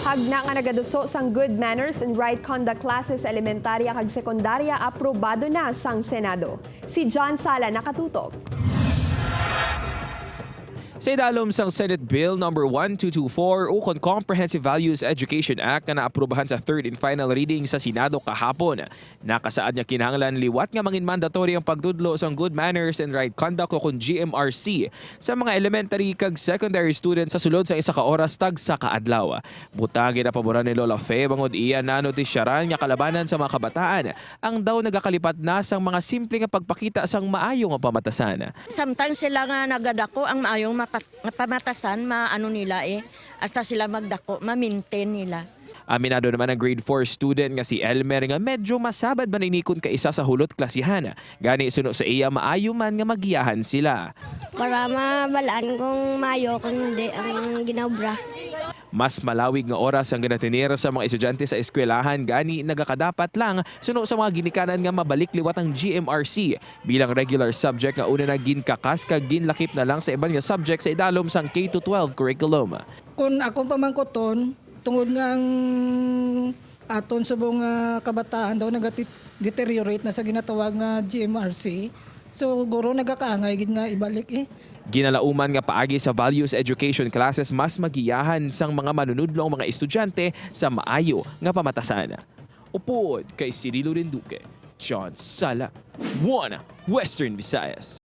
Hagna nga nagaduso sang Good Manners and Right Conduct classes sa elementarya kag sekundarya aprobado na sang Senado. Si John Sala nakatutok. Sa idalom sang Senate Bill number 1224 ukon Comprehensive Values Education Act nga naaprubahan sa third and final reading sa Senado kahapon. Nakasaad nga kinahanglan liwat nga mangin mandatory ang pagtudlo sang Good Manners and Right Conduct o kon GMRC sa mga elementary kag secondary students sa sulod sa isa ka oras tagsa ka adlaw. Butang ginapaboran ni Lola Fe bangod iya nanotisyaran nga kalabanan sa mga kabataan ang daw nagakalipat na sang mga simple nga pagpakita sang maayo nga pamatasan. Sometimes sila nga nagadako ang maayong nga pamatasan, maano nila eh. Hasta sila magdako, ma-maintain nila. Aminado naman ang grade 4 student nga si Elmer nga medyo masabad man ini kon kaisa sa hulot klasihan. Gani suno sa iya, maayo man nga magiyahan sila. Para mabalaan kung mayo kung hindi ang ginaobra. Mas malawig nga oras ang ginatinir sa mga estudyante sa eskwelahan, gani nagakadapat lang suno sa mga ginikanan nga mabalik liwat ang GMRC bilang regular subject nga una na ginkakas kag ginlakip na lang sa iban nga subject sa idalom sang K-12 curriculum. Kung akong pamangkoton, tungod nga ang aton subong nga kabataan daw nag-deteriorate na sa ginatawag nga GMRC. So guro nagakaangay gid nga ibalik eh. Ginalauman nga paagi sa values education classes, mas magiyahan sang mga manunudlo ang mga estudyante sa maayo nga pamatasan. Upod kay Cirilo Rinduque, John Sala, 1 Western Visayas.